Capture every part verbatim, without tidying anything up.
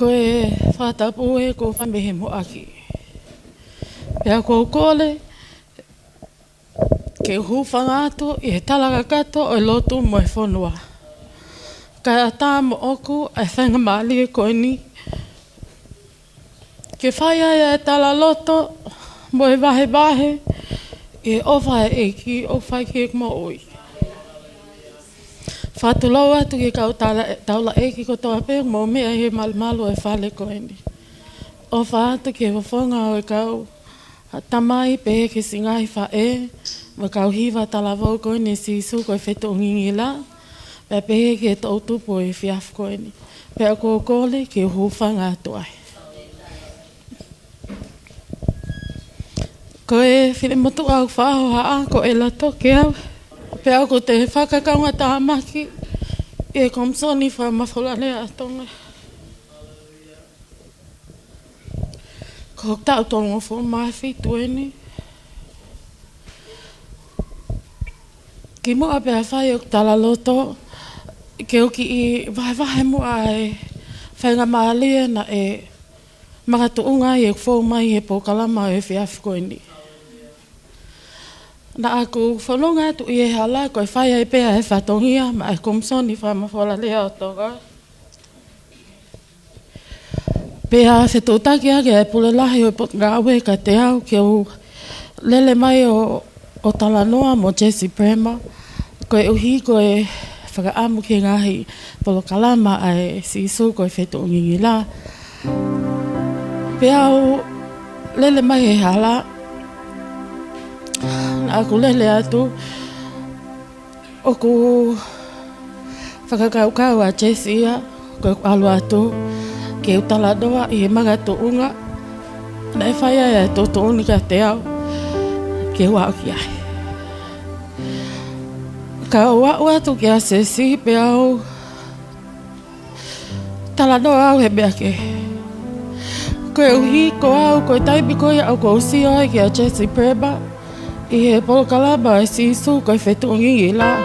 Ko e fakatapu ē kuo fai mei he muʻaki. Pea ʻoku ou kole ke u hūfanga atu ʻi he tala kakato ʻo e lotu mo e fonua. Kae ʻatā moʻoku ʻa e faingamālie ko eni ke fai ai ʻa e talaloto mo e vahevahe ʻi he ʻofa ʻa e ʻEiki ʻoku fai ki heʻeku moʻui. Fakatulou atu ki he kau tala-, taulaʻeiki kotoa pē ʻoku mou meʻa ʻi he malumalu ʻo e fale ko eni. ʻOfa atu ki he fofonga ʻo e kau tamai pehē ki he siʻi ngaahi faʻē mo e kau hiva talavou ko eni ʻo Sīsū ko e Fetuʻu Ngingila, pea pehē ki he toʻutupu ʻo e efiafi ko eni. Pea ʻoku ou kole ke u hūfanga atu ai. Ko e finemotuʻa ʻoku ou faʻa hohaʻa ko ʻEla Toke au, pea ʻoku ou fakakaungātāmaki ʻi he Komisoni Fakamafolalea ʻa Tonga. Ko hoku taʻu tolungofulu mā fitu eni. Kimuʻa pea fai ʻeku talaloto, ke u kiʻi vahevahe muʻa ʻa e faingamālie naʻe makatuʻunga ai ʻeku fou mai he polokalama ʻo e efiafi ko eni. Naʻa ku fononga atu ʻi he hala ko e fai ai pē ʻa e fatongia maʻa e Komisoni Fakamafolalea ʻo Tonga. Pea fetuʻutaki ʻaki ʻa e pule lahi ʻo e potungāue kiate au ke u lele mai ʻo, ʻo talanoa mo Jesse Prather, koeʻuhi ko e fakaʻamu ki he ngaahi polokalama ʻa e Sīsū ko e Fetuʻu Ngingila. Pea u lele mai he hala, naʻa ku lele atu, ʻoku fakakaukau ʻa Jesse ia, ko ʻeku ʻalu atu ke u talanoa ʻi he makatuʻunga naʻe fai ai ʻa e tuʻutuʻuni kiate au ke u aʻu ki ai. Ka u aʻu atu kia Jesse pea u talanoa au he meʻa kehe. Koeʻuhi ko au, ko e taimi ko ia ʻoku ou sio ai kia Jesse Prather ʻi he polokalama ʻa e Sīsū ko e Fetuʻu Ngingila,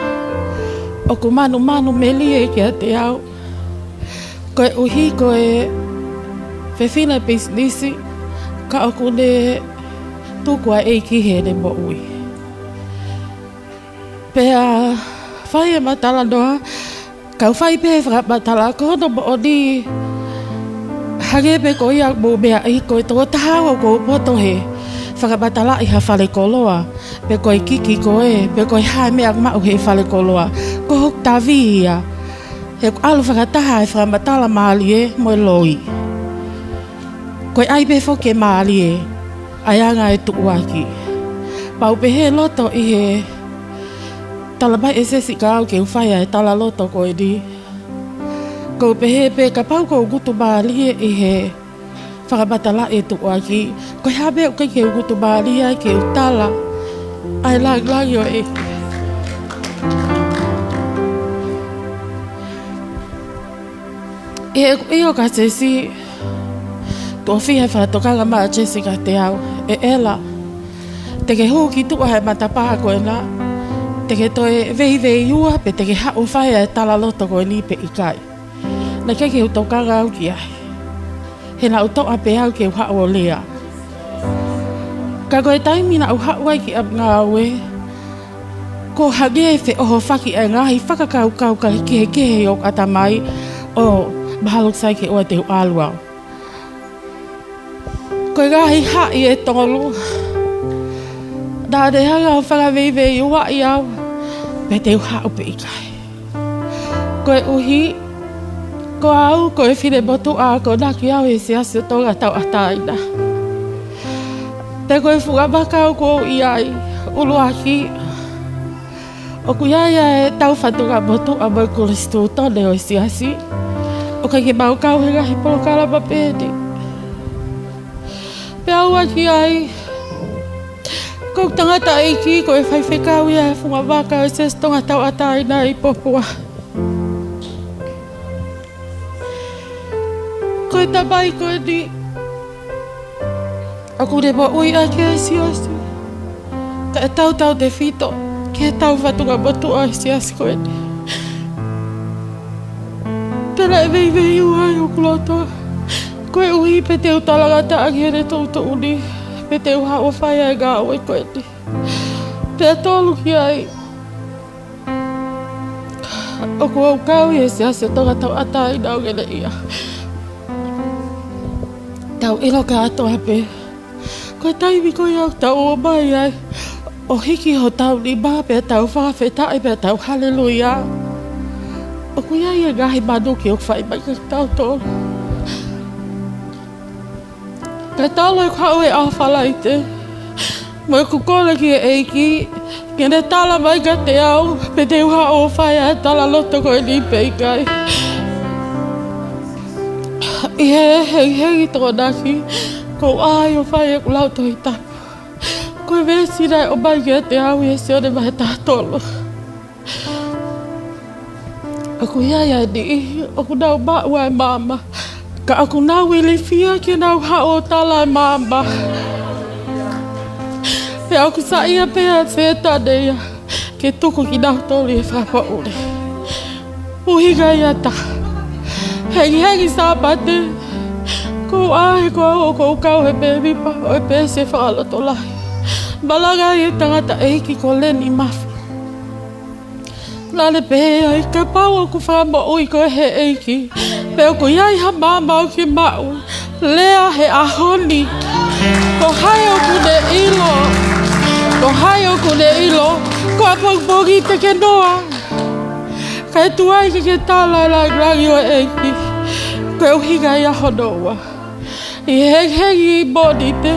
ʻoku manumanu melie kiate au. Koeʻuhi ko e fefine pisinisi, ka ʻoku ne tuku ʻa e ʻEiki heʻene moʻui. Pea fai ʻema talanoa, kau fai pē fakamatala ko hono moʻoni, hangē pē ko ia ʻoku mou meaʻi, ko e tokotaha au ʻoku ou poto he fakamatalaʻi ha falekoloa, pe ko e kiki ko ē, pe ko e hā e meʻa ʻoku maʻu he falekoloa. Ko hoku tavi ia, he ʻoku ʻalu fakataha e fakamatala mālie mo e loi. Ko e ʻai pē foki ke mālie ʻa e anga e tuʻuaki. Pea u pehē loto ʻi he tala mai ʻe Jesse kia au ke u fai ʻa e talaloto ko eni, ʻoku ou pehē pē kapau ʻoku ou ngutu mālie ʻi he fakamatalaʻi e tuʻuaki, ko e hā pē ʻoku ʻikai ke u ngutu mālie ai ke u tala ʻa e lāngilangi ʻo e ʻEiki. ʻI heʻeku ʻio kia Jesse, tuʻo fiha e fakatokanga mai ʻa Jesse kiate au: ʻE ʻEla, te ke hū ki tuʻa he matapā ko ena, te ke toe veiveiua pe te ke haʻu ʻo fai ʻa e talaloto ko eni pe ʻikai? Naʻe ʻikai ke u tokanga au ki ai, he naʻa ku toʻa pē au ke u haʻu ʻo lea. Ka ko e taimi naʻa ku haʻu ai ki ʻapi ngāue, kuo hangē ʻe feʻohofaki ʻa e ngaahi fakakaukau kehekehe ʻi hoku ʻatamai, ʻo mahalo sai ke ʻoua te u ʻalu au. Ko e ngaahi haʻi ʻe tolu naʻa ne hanga ʻo fakaveiveiuaʻi au pe te u haʻu pe ʻikai. Koeʻuhi ko au ko e finemotuʻa akonaki au he Siasi ʻo Tonga Tauʻatāina. Pea ko e funga vaka ʻoku ou ʻi ai, ʻuluaki, ʻoku ʻi ai ʻa e tau fatungamotuʻa mo e konisitūtone ʻo e Siasi, ʻoku ʻikai ke mau kau he ngaahi polokalama pehē ni. Pea ua ki ai, ko e tangataʻeiki ko e faifekau ia he funga vaka ʻo e Siasi Tonga Tauʻatāina ʻi Popua. Ko e tamai ko eni ʻoku ne moʻui ʻaki e Siasi, kae tautautefito ki he tau fatungamotuʻa ʻo e Siasi ko eni. Pea naʻe veiveiua ai hoku loto, Koeʻuhi pē te u talangataʻa ki heʻene tuʻutuʻuni, pea te u haʻu ʻo fai ʻa e ngāue ko eni. Pea tolu ki ai, ʻoku ou kau ʻi he Siasi ʻo Tonga Tauʻatāina ʻo Ngeleʻia. Tau ʻilo kātoa pē, ko e taimi ko ia ʻoku tau ōmai ai ʻo hiki hotau nima pea tau fakafetaʻi pea tau haleluia, ʻoku ʻi ai e ngaahi manuki ʻoku fai mai kiate kitautolu. Kae tolu ʻeku haʻu he ʻaho Falaite, mo ʻeku kole ki he ʻEiki ke ne tala mai kiate au pe te u haʻu ʻo fai ʻa e talaloto ko eni pe ʻikai. ʻI he hengihengi Tokonaki, kou ʻā ai ʻo fai ʻeku lau Tohi Tapu. Ko e veesi naʻe ʻomai kiate au ʻi he Sione vahe taha tolu: ʻOku ʻi ai ʻa e niʻihi ʻoku nau maʻu ʻa e maama, ka ʻoku nau ilifia ke nau haʻu ʻo tala ʻa e maama. Pea ʻoku saiʻia pē ʻa Sētane ia ke tuku kinautolu ʻi he fakapoʻuli. ʻUhinga ia ʻe taha, hengihengi Sāpate, kou ʻā he ko au ʻoku ou kau he mēmipa ʻo e peesi fakalotolahi. Malanga ai e tangataʻeiki ko Leni Mafi. Naʻa ne pehē ai, kapau ʻoku fakamoʻui koe ʻe he ʻEiki, pe ʻoku ʻi ai ha maama ʻoku ke maʻu, lea he ʻaho ni. Ko hai ʻoku ne ʻilo, ko hai ʻoku ne ʻilo, ko ʻapongipongi te ke noa. Kae tuai ke ke tala ʻa e langilangi ʻo e ʻEiki. Ko e ʻuhinga ia hono ua. ʻI he hengihengi Mōnite,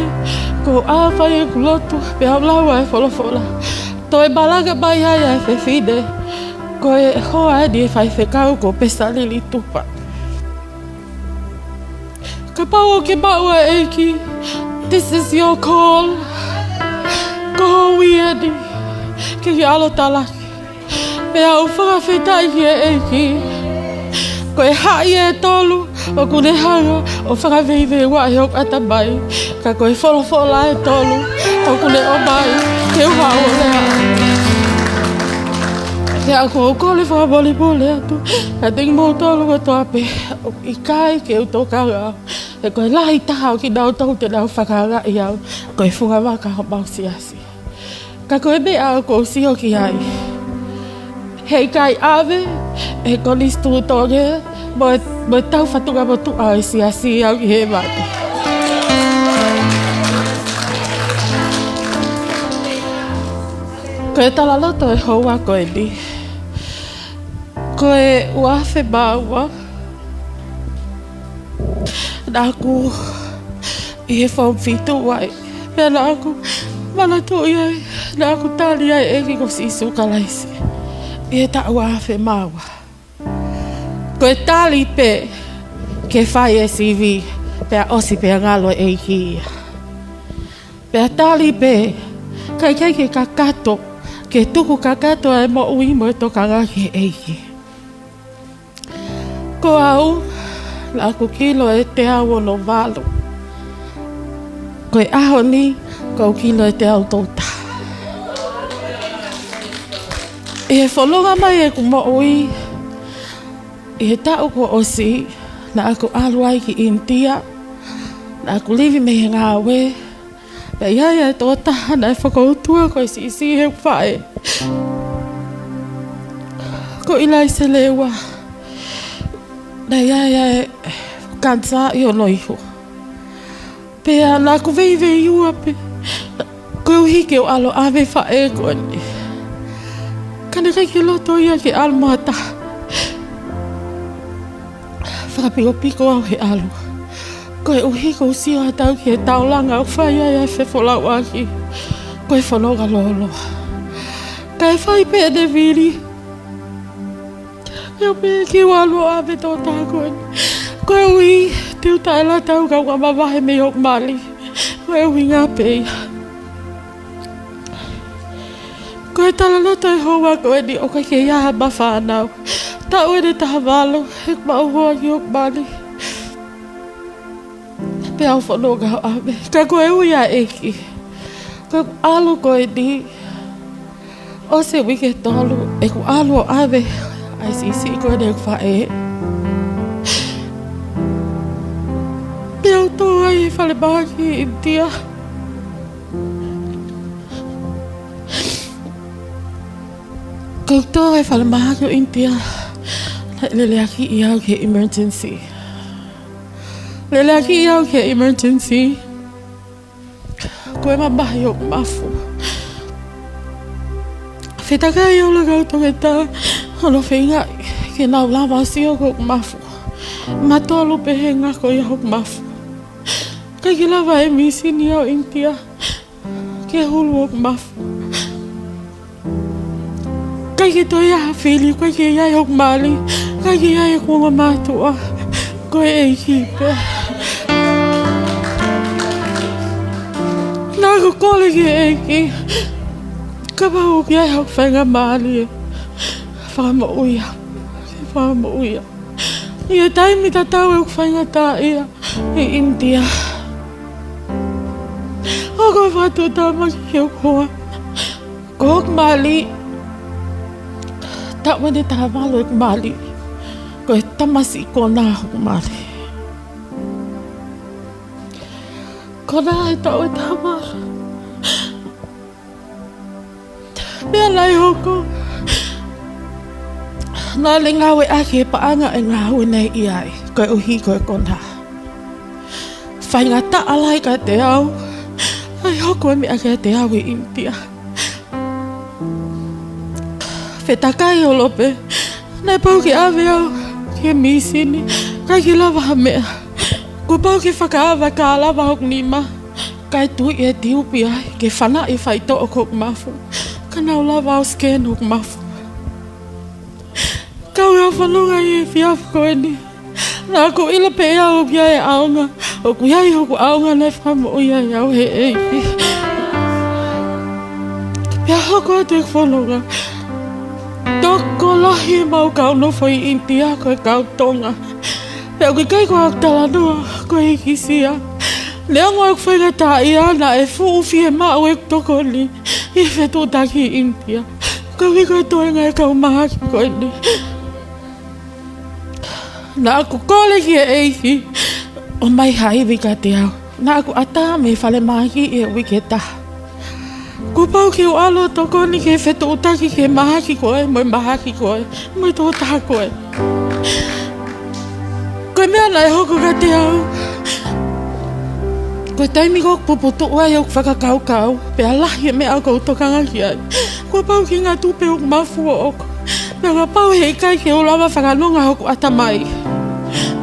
kou ʻā ʻo fai ʻeku lotu, pea u lau ʻa e folofola. Toe malanga mai ai ʻa e fefine ko e hoa eni ʻa e faifekau ko Pesalili Tupa. Kapau ʻoku ke maʻu ʻa e ʻEiki, this is your call. Ko hoʻo ui eni ke ke ʻalu ʻo talaki. Pea u fakafetaʻi ki he ʻEiki. Ko e haʻi ʻe tolu ʻoku ne hanga ʻo fakaveiveiuaʻi hoku ʻatamai, ka ko e folofola ʻe tolu ʻoku ne ʻomai ke u haʻu ʻo lea. Pea ʻoku ou kole fakamolemole atu kiate kimoutolu kotoa pē ʻoku ʻikai ke u tokanga au. He ko e lahi taha ʻo kinautolu te nau fakaangaʻi au ko e fungavaka homau siasi. Ka ko e meʻa ʻoku ou sio ki ai, heʻikai ʻave ʻe he konisitūtone mo e, mo e tau fatunga motuʻa ʻo e siasi au ki hēvani. Ko e talaloto ʻo e houa ko eni, ko e ua afe mā ua, naʻa ku ʻi he foomu fitu ai. Pea naʻa ku manatuʻi ai, naʻa ku tali ai e ʻEiki ko Sīsū Kalaisi ʻi he taʻu ua afe mā ua. Ko e tali pē ke fai e sivi, pea ʻosi pea ngalo e ʻEiki ia. Pea tali pē, kae ʻikai ke kakato, ke tuku kakato ʻa e moʻui mo e tokanga ki he ʻEiki. Ko au, naʻa ku kilo ʻe teau ono valu. Ko e ʻaho ni, kou kilo ʻe teau tolu taha. ʻI he fononga mai ʻeku moʻui, ʻi he taʻu kuo ʻosi, naʻa ku ʻalu ai ki ʻInitia, naʻa ku livi mei he ngāue, pea ʻi ai ʻa e tokotaha naʻe fakautua ko e siʻisiʻi heʻeku faʻē, ko ʻIlaise Leua. Naʻe ʻi ai ʻa e kanisā ʻi hono ihu. Pea naʻa ku veiveiua pē, koeʻuhi ke u ʻalu ʻo ʻave e faʻē ko eni. Ka naʻe ʻikai ke loto ia ke ʻalu mo ha taha. Fakapikopiko au he ʻalu, koeʻuhi kou sio atu au ki he taulanga ʻoku fai ai ʻa e fefolauʻaki, ko e fononga lōloa. Kae fai pē ʻene vili, pea u pehē ke u ʻalu ʻo ʻave e tokotaha ko eni, koeʻuhi te u taʻelata au kau ka mavahe mei hoku mali. Ko e ʻuhinga pē ia. Ko e talaloto ʻo e houa ko eni, ʻoku ʻikai ke ʻi ai hama fānau. Taʻu ʻeni ʻe taha valu ʻeku maʻu hoa ki hoku mali, pea u fononga ʻo ʻave. Ka ko e ui ʻa e ʻEiki, ko ʻeku ʻalu ko eni, ʻosi e uike ʻe tolu ʻeku ʻalu ʻo ʻave ʻa e siʻisiʻi ko eni ʻeku faʻē. Falemahaki ʻInitia. Ko e tō e falemahaki ʻo ʻInitia, naʻe leleakiʻi au ki he emergency. Leleakiʻi au ki he emergency ko e mamahi hoku mafu. Fetakai ʻo e kau toketā, ʻo nau feinga ke nau lava ʻo sio ki hoku mafu. Matolu pē he ngako ia hoku mafu. ʻIkai ke lava ʻe he mīsini ʻo ʻInitia ke hulu hoku mafu. ʻIkai ke toe ʻi ai ha fili, ʻikai ke ʻi ai hoku mali, ʻikai ke ʻi ai hoku ongo mātuʻa, ko e ʻEiki pē. Naʻá ku kole ki he ʻEiki, kapau ʻoku ʻi ai hoku faingamālie, fakamoʻui au, fakamoʻui au. ʻI he taimi tatau ʻeku faingataʻaʻia ʻi ʻInitia, ʻoku ou fakatuʻutāmaki ki hoku hoa, ko hoku mali, taʻu ʻeni ʻe taha valu ʻeku mali, ko e tamasiʻi konā hoku mali. Konā he taʻu ʻe taha valu. Meʻa naʻe hoko, naʻá ne ngāueʻaki e paʻanga ʻe ngāue naʻe ʻi ai, koeʻuhi ko e konā. Faingataʻa lahi kiate au, ʻa e hoko e meʻa kiate au ʻi ʻInitia. Fetakai holo pē, naʻe pau ke ʻave au ki he mīsini, ʻikai ke lava ha meʻa. Kuo pau ke fakaava ka lava hoku nima, kae tuʻi e tiupi ai, ke fanaʻi e faitoʻo ki hoku mafu, ka nau lava ʻo scan hoku mafu. Kau ʻi he fononga ʻi he efiafi ko eni, naʻá ku ʻilo pē ʻe au ʻoku ʻi ai e ʻaonga, ʻoku ʻi ai hoku ʻaonga naʻe fakamoʻui ai au ʻe he ʻEiki. Pea hoko atu e fononga, tokolahi ʻemau kau nofo ʻi ʻInitia ko e kau Tonga. Pea ʻoku ʻikai ko haʻaku talanoa, ko e hikisia. Neongo ʻeku faingataʻaʻia, naʻe fuʻu fiemaʻu ʻeku tokoni ʻi he fetuʻutaki ʻi ʻInitia, koeʻuhi ko e toenga e kau mahaki ko eni. Naʻá ku kole ki he ʻEiki ʻo ʻomai ha ivi kiate au. Naʻá ku ʻatā mei he falemahaki ʻi he uike ʻe taha. Kuo pau ke u ʻalu ʻo tokoni ki he fetuʻutaki ki he mahaki ko ē, mo e mahaki ko ē, mo e tokotaha ko ē. Ko e meʻa naʻe hoko kiate au, ko e taimi ko ē ʻoku puputuʻu ai hoku fakakaukau, pea lahi e meʻa ʻoku ou tokanga ki ai, kuo pau ke ngatu pē hoku mafu ʻo ʻoku. Pea kapau heʻikai ke u lava fakanonga hoku ʻatamai,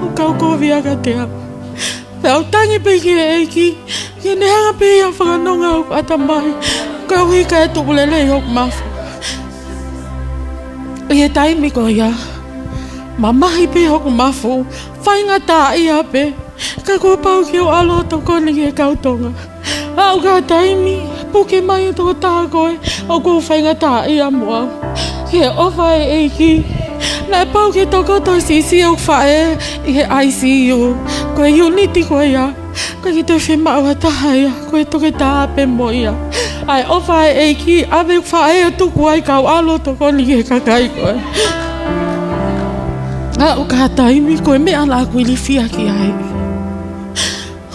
ʻoku kaukovia kiate au. Pea u tangi pē ki he ʻEiki ke ne hanga pē ia ʻo fakanonga hoku ʻatamai, koeʻuhi kae tuʻu lelei hoku mafu. ʻI he taimi ko ia, mamahi pē hoku mafu, faingataʻaʻia pē, ka kuo pau ke u ʻalu ʻo tokoni ki he kau Tonga. Aʻu ki ha taimi, puke mai e tokotaha ko ē ʻoku ou faingataʻaʻia mo au. Ki he ʻofa ʻa e ʻEiki, naʻe pau ke tokoto e siʻisiʻi ʻo ʻeku faʻē ʻi he I C U, ko e unit ko ia. ʻIkai ke toe fiemaʻu ha taha ia, ko e toketā pē mo ia. ʻA e ʻofa ʻa e ʻEiki, ʻave ʻeku faʻē ʻo tuku ai kau ʻalu ʻo tokoni ki he kakai ko ē. Aʻu ki ha taimi, ko e meʻa naʻá ku ilifia ki ai.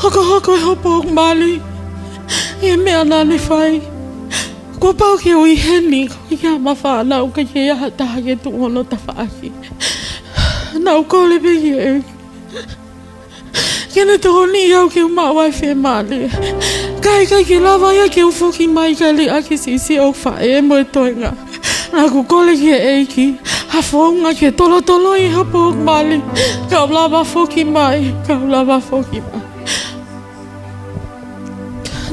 Hokohoko e hopo hoku mali ʻi he meʻa naʻá ne fai. Kuo pau ke u ʻi heni, ko ia mo e fānau, ʻikai ke ʻi ai ha taha ke tuʻu hono tafaʻaki. Naʻá ku kole pē ki he ʻEiki ke ne tokoniʻi au ke u maʻu ai e fiemālie. Ka ʻikai ke lava ia ke u foki mai kae liʻaki e siʻisiʻi ʻo ʻeku faʻē mo e toenga. Naʻá ku kole ki he ʻEiki ha founga ke tolotoloi e hopo hoku mali, ka u lava foki mai, ka u lava foki mai.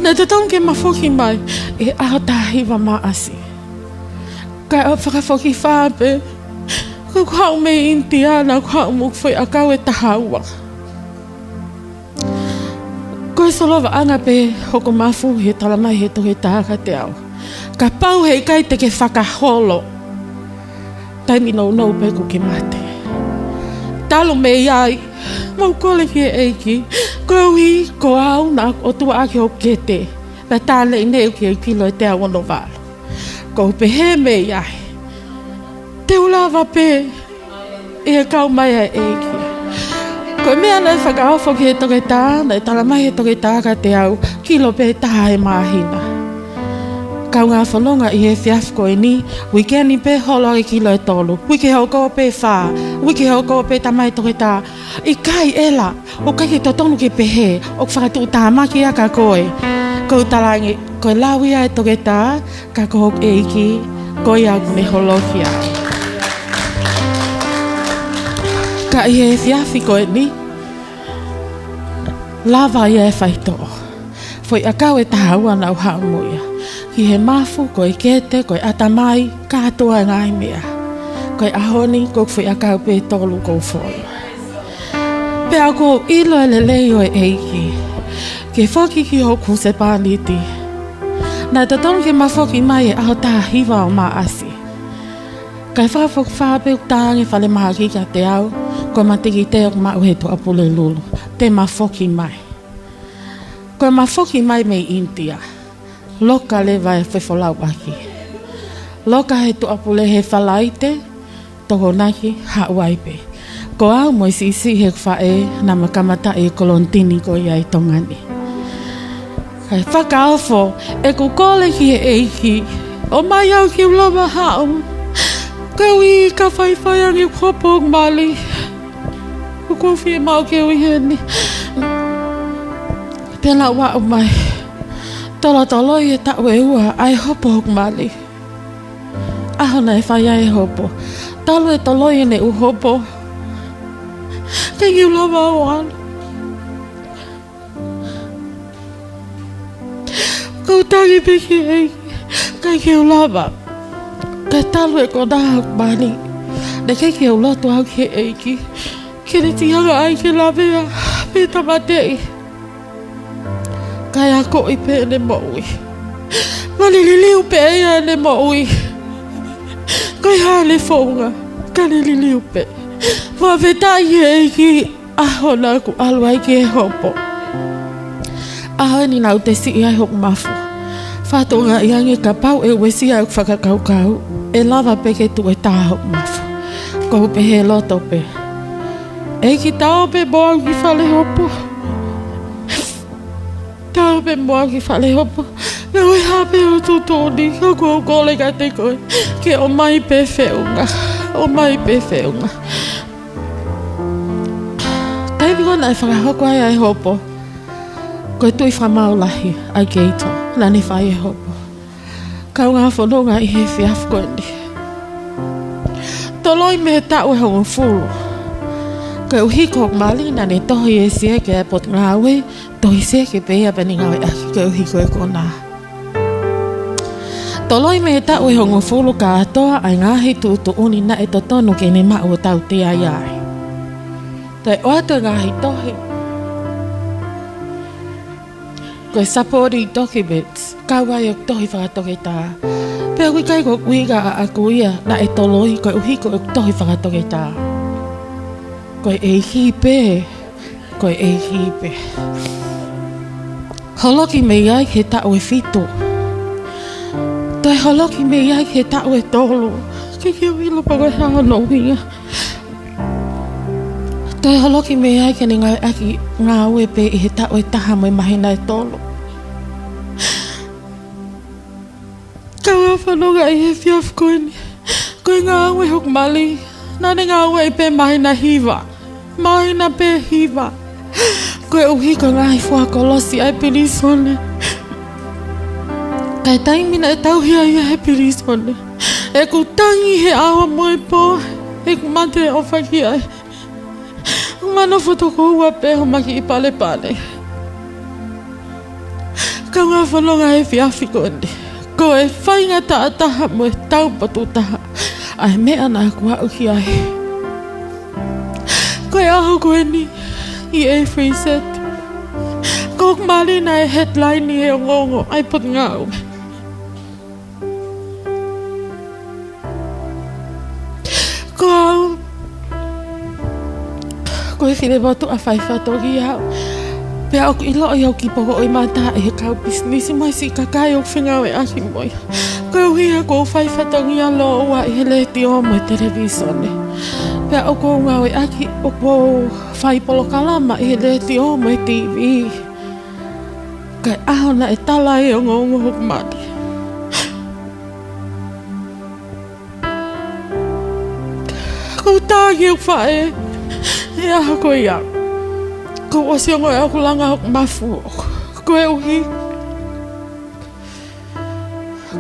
Naʻe totonu ke ma foki mai ʻi he ʻaho taha hiva Maʻasi. Kae fakafokifā pē, ko ʻeku haʻu mei ʻInitia, naʻá ku haʻu mo ʻeku foʻi ʻakau ʻe taha ua. Ko e solovaʻanga pē hoku mafu, he talamai ʻe he toketā kiate au, kapau heʻikai te ke fakaholo, taimi nounou pē kuó ke mate. Talu mei ai, mau kole ki he ʻEiki, koeʻuhi ko au naʻá ku ʻotuaʻaki hoku kete, pea tā neʻineʻi ʻeku kilo ʻe teau ono valu. Ko u pehē mei ai, te u lava pē ʻi he kau mai ʻa e ʻEiki. Ko Ko e meʻa naʻe fakaofo ki he toketā, naʻe tala mai he toketā kiate au, kilo pē taha he māhina. Kaungā fononga ʻi he efiafi ko eni, uikeʻeni pē holo ʻa e kilo ʻe tolu, uike hoko pē fā, uike hoko pē, talamai toketā, ʻikai ʻEla, ʻoku ʻikai ke totonu ke pehē, ʻoku fakatuʻutāmaki ia kia koe. Ko u talaange, ko e lau ia ʻa e toketā, ka ko hoku ʻEiki, ko ia ʻoku ne holoki au. Ka ʻi he efiafi ko eni, lava ia e faitoʻo. Foʻi ʻakau ʻe taha ua naʻa ku haʻu mo ia. Ki he mafu, ko e kete, ko e ʻatamai, kātoa e ngaahi meʻa. Ko e ʻaho ni, ko e foʻi ʻakau pē ʻe tolu ʻoku ou foʻi. Pea ʻoku ou ʻilo e lelei ʻo e ʻEiki. Ke foki ki hoku husepāniti. Naʻe totonu ke ma foki mai he ʻaho taha hiva ʻo Maʻasi. Kae fakafokifā pē ʻoku tā ange falemahaki kiate au, ko e matikite ʻoku maʻu he Tuʻapulelulu. Te ma foki mai. Ko e ma foki mai mei ʻInitia. Loka leva e fefolauʻaki. Loka he Tuʻapule he Falaite, Tokonaki, haʻu ai pē. Ko au mo e siʻisiʻi heʻeku faʻē, naʻa ma kamataʻi e kolonitini ko ia ʻi Tonga ni. Kae fakaofo ʻeku kole ki he ʻEiki, ʻomai au ke u lava haʻu. Koeʻuhi ka faifai ange ʻeku hopo hoku mali, ʻoku ou fiemaʻu ke u ʻi heni. Pea naʻa ku aʻu mai, tolotoloi e taʻu ʻe ua ʻa e hopo hoku mali. ʻAho naʻe fai ai e hopo, talu e toloi ʻene ʻū hopo, ʻikai ke u lava ʻo ʻalu. Ko u tangi pē ki he ʻEiki, ʻikai ke u lava. Kae talu e konā hoku mali, naʻe ʻikai ke u lotu au ki he ʻEiki ke ne tiangaʻi ke lavea pe tāmateʻi. Kae akoʻi pē ʻene moʻui. Mali liliu pē ia ʻene moʻui. Ko e hā ʻene founga, ka ne liliu pē. Fakafetaʻi ki he ʻEiki, ʻaho naʻa ku ʻalu ai ki he hopo. ʻAho eni naʻa ku tesiʻi ai hoku mafu. Fakatokangaʻi ange kapau ʻe uesia ʻeku fakakaukau, ʻe lava pē ke tuʻu ʻe taha hoku mafu. Ko u pehē loto pē, ʻEiki, tau pē mo au ki fale hopo. Tau pē mo au ki fale hopo. Neongo e hā pē hoʻo tuʻutuʻuni, ka ʻoku ou kole kiate koe ke ʻomai pē feʻunga. ʻOmai pē feʻunga. Taimi ko ē naʻe fakahoko ai ʻa e hopo, ko e Tuʻi Fakamaau Lahi ʻa e Keito naʻa ne fai e hopo. Kaungā fononga ʻi he efiafi ko eni. Toloi mei he taʻu ʻe hongofulu, koeʻuhi ko hoku mali naʻa ne tohi e sieke ʻa e Potungāue, tohi sieke pē ia pea ne ngāueʻaki koeʻuhi ko e konā. Toloi mei he taʻu ʻe hongofulu kātoa ʻa e ngaahi tuʻutuʻuni naʻe totonu ke ne maʻu ʻo tautea ai. Toe ʻoatu e ngaahi tohi, ko e supporting documents, kau ai ʻeku tohi fakatoketā. Pea ʻoku ʻikai ko hoku ʻuhinga ʻaʻaku ia naʻe toloi, koeʻuhi ko ʻeku tohi fakatoketā. Ko e ʻEiki pē, ko e ʻEiki pē. Holoki mei ai ki he taʻu ʻe fitu. Toe holoki mei ai ki he taʻu ʻe tolu. ʻIkai ke u ʻilo pe ko e hā hono ʻuhinga. Toe holoki mei ai ke ne ngāueʻaki, ngāue pē ʻi he taʻu ʻe taha mo e māhina ʻe tolu. Kaungā fononga ʻi he efiafi ko eni. Ko e ngāue hoku mali, naʻa ne ngāueʻi pē māhina hiva. Māhina pē hiva. Koeʻuhi ko e ngaahi fua kolosi ʻa e pilīsone. Kae taimi naʻe tauhi ai ia he pilīsone, ʻeku tangi he ʻaho mo e pō, ʻeku mate ʻofa ki ai. Mano fotokoua pē homau kiʻi palepale. Kaungā fononga he efiafi ko eni, ko e faingataʻa taha mo e taupotu taha ʻa e meʻa naʻa ku aʻu ki ai. Ko e ʻaho ko eni ʻi he freezer, ko hoku mali naʻe headline ʻi he ongoongo ʻa e Potungāue. Ko au, ko e fine motuʻa fai fatongia au. Pea ʻoku ʻiloʻi au ki pokoʻi mata ʻe he kau pisinisi mo e siʻi kakai ʻoku fengāueʻaki mo ia. Koeʻuhi he ʻoku ou fai fatongia lōua ʻi he letiō mo e televīsone. Pea ʻoku ou ngāueʻaki, ʻoku ou fai polokalama ʻi he letiō mo e T V. Kae ʻaho naʻe tala ai e ongoongo hoku mali. Kuo u tā ki heʻeku faʻē he ʻaho ko ia. Kuo u ʻosi ongoʻi ʻoku langa hoku mafu. Koeʻuhi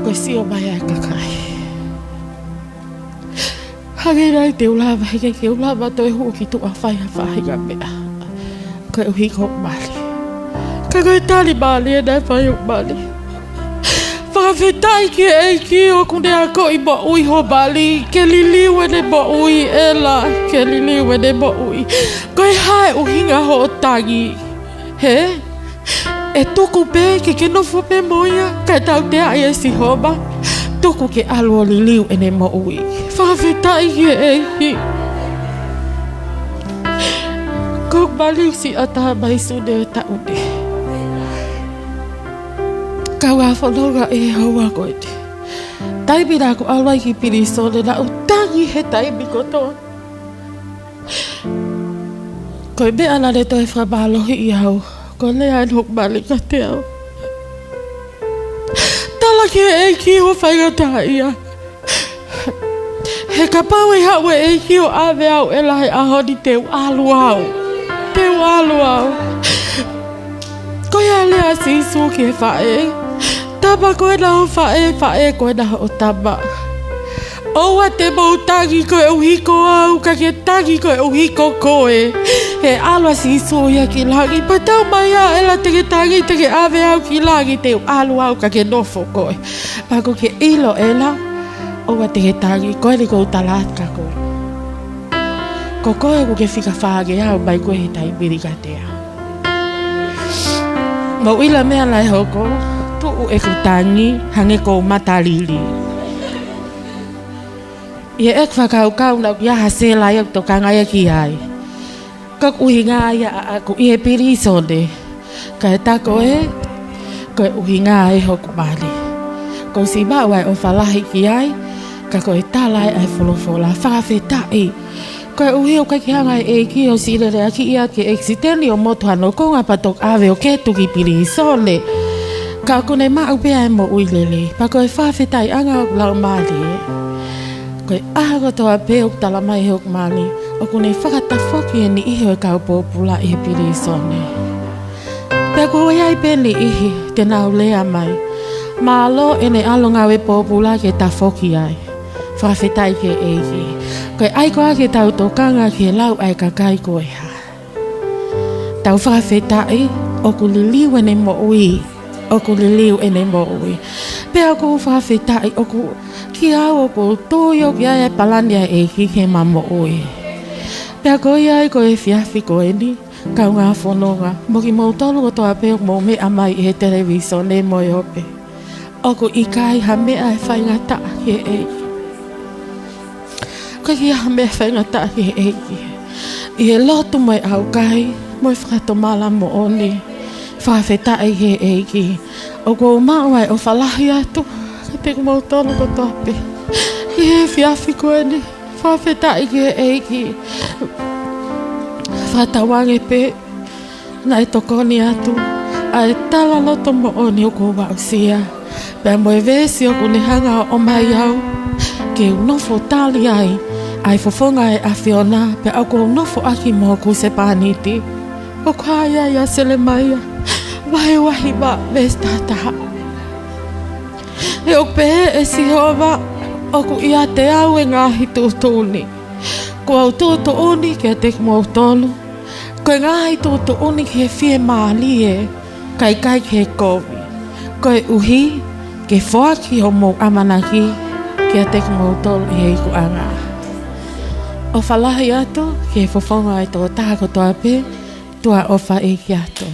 ko e sio mai ʻa e kakai. Hangē nai te u lava, he ʻikai ke u lava toe hū ki tuʻa ʻo fai ha faʻahinga meʻa. Koeʻuhi ko hoku mali. Ka ko e tali mālie naʻe fai ʻe hoku mali. Fakafetaʻi ki he ʻEiki ʻoku ne akoʻi moʻui hoʻo mali, ke liliu ʻene moʻui, ʻEla, ke liliu ʻene moʻui. Ko e hā e ʻuhinga hoʻo tangi? Hē? ʻE tuku pē ke ke nofo pē mo ia, kae tauteaʻi ʻe Sihova, tuku ke ʻalu ʻo liliu ʻene moʻui. Fakafetaʻi ki he ʻEiki. Ko hoku mali ʻosi ʻatā mai Sune ʻo e taʻu ni. Kaungā fononga ʻi he houa ko eni. Taimi naʻa ku ʻalu ai ki pilīsone naʻa ku tangi he taimi kotoa. Ko e meʻa naʻa ne toe fakamālohiʻi au, ko e lea ʻa hoku mali kiate au. Tala ki he ʻEiki hoʻo faingataʻaʻia. He kapau ʻe haʻu e ʻEiki ʻo ʻave au, ʻEla, he ʻaho ni te u ʻalu au. Te u ʻalu au. Ko ia e lea ʻa Sīsū ki he faʻē. Tama ko ena hoʻo faʻē, faʻē ko ena hoʻo tama. ʻOua te mou tangi koeʻuhi ko au, ka ke tangi koeʻuhi ko koe. He ʻalu ʻa Sīsū ia ki langi. Pea taumaiā, ʻEla, te ke tangi, te ke ʻave au ki langi, te u ʻalu au ka ke nofo koe. Pea ʻoku ke ʻilo, ʻEla, ʻoua te ke tangi, ko eni ʻoku ou tala atu kia koe. Ko koe ʻoku ke fika fāngeau mai koe he taimi ni kiate au. Mou ʻilo e meʻa naʻe hoko, tuʻu ʻeku tangi, hangē ʻoku ou matalili. ʻI heʻeku fakakaukau naʻa ʻoku ʻi ai ha sela ia ʻoku tokanga ia ki ai. Ko e ʻuhinga ia ʻaʻaku ʻi he pilīsone. Kae tā ko ē, ko e ʻuhinga ē hoku mali. Kuo u ʻosi maʻu ʻa e ʻofa lahi ki ai, ka ko e tala ē ʻa e folofola, fakafetaʻi. Koeʻuhi ʻoku ʻikai ke hanga ʻe he ʻEiki ʻo siʻi leleakiʻi au ke ʻekisiteni ʻo motu hano konga pea toki ʻave ʻo ketu ki pilīsone. Ka ʻoku ne maʻu pē ʻa e moʻui lelei, pea ko e fakafetaʻiʻanga ʻoku laumālie. Ko e ʻaho kotoa pē ʻoku tala mai ʻe hoku mali, ʻoku ne fakatafoki e niʻihi ʻo e kau pōpula ʻi he pilīsone. Pea ʻoku ʻi ai pē niʻihi te nau lea mai, mālō ʻene ʻalu ngāue pōpula ke tafoki ai. Fakafetaʻi ki he ʻEiki. Ko e ʻai koā ke tau tokanga ki he lau ʻa e kakai ko e hā? Tau fakafetaʻi, ʻoku liliu ʻene moʻui, ʻoku liliu ʻene moʻui. Pea ʻoku ou fakafetaʻi, ʻoku, kiate au ʻoku ou tui ʻoku ʻi ai e palani ʻa e ʻEiki ki heʻema moʻui. Pea ko ia ai ko e efiafi ko eni, kaungā fononga, mo kimoutolu kotoa pē ʻoku mou meʻa mai ʻi he televīsone mo e ope. ʻOku ʻikai ha meʻa ʻe faingataʻa ki he ʻEiki. ʻOku ʻikai ha meʻa ʻe faingataʻa ki he ʻEiki. ʻI he lotu mo e ʻaukai, mo e fakatomala moʻoni, fakafetaʻi ki he ʻEiki. ʻOku ou maʻu ʻa e ʻofa lahi atu kiate kimoutolu kotoa pē ʻi he efiafi ko eni. Fakafetaʻi ki he ʻEiki. Fakatauange pē naʻe tokoni atu ʻa e talaloto moʻoni ʻoku ou aʻusia, pea mo e veesi ʻoku ne hanga ʻo ʻomai au ke u nofo tali ai ʻa e fofonga ʻo e ʻAfiona, pea ʻoku ou nofoʻaki mo hoku husepāniti. ʻOku hā ia ʻia Selemaia vahe uahiva veesi tahataha. He ʻoku pehē ʻe Sihova, ʻoku ʻiate au e ngaahi tuʻutuʻuni. Kuo u tuʻutuʻuni kiate kimoutolu, ko e ngaahi tuʻutuʻuni ki he fiemālie, kae ʻikai ki he kovi. Koeʻuhi ke foaki hoʻomou ʻamanaki kiate kimoutolu ʻi he ikuʻanga. ʻOfa lahi atu ki he fofonga ʻo e tokotaha kotoa pē, tuʻa ʻofa ʻEiki atu.